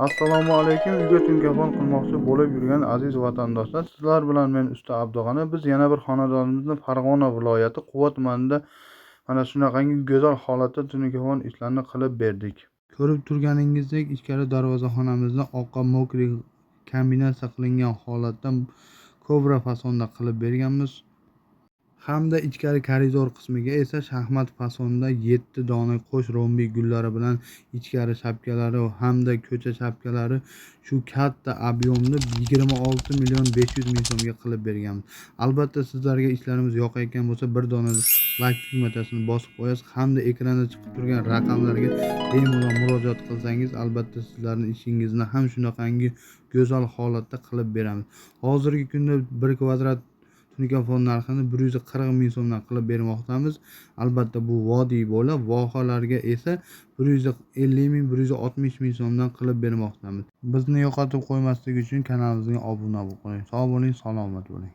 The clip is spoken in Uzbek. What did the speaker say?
Assalomu alaykum. Uyga tunkafon qilmoqchi bo'lib yurgan aziz vatandoshlar, sizlar bilan men Usta Abdug'ani. Biz yana bir xonadonimizni Farg'ona viloyati Quva tumanida mana shunaqangi go'zal holatda tunkafon ishlarini qilib berdik. Ko'rib turganingizdek, ichkari darvozaxonamizni oqqa мокрый kombinatsiya qilingan holatda kobra fasonda qilib berganmiz. Hamda ichkari koridor qismiga esa shaxmat fasonda 7 dona qo'sh rombiy gullari bilan ichkari shapkalari hamda ko'cha shapkalari shu katta объем ni 26 million 500 ming so'mga qilib berganmiz. Albatta, sizlarga ishlarimiz yoqayotgan bo'lsa, bir dona layk tugmachasini bosib qo'yasiz hamda ekranda chiqib turgan raqamlarga bemalol murojaat qilsangiz, albatta sizlarning ishingizni ham shunaqangi go'zal holatda qilib beramiz. Hozirgi kunda 1 kvadrat tunikafon narxini 140 ming so'mdan qilib bermoqdamiz. Albatta, bu vodiy bo'lib, vohalarga esa 150 ming, 160 ming so'mdan qilib bermoqdamiz. Bizni yo'qotib qo'ymaslik uchun kanalimizga obuna bo'lib qo'ying. Sog' bo'ling, salomat bo'ling.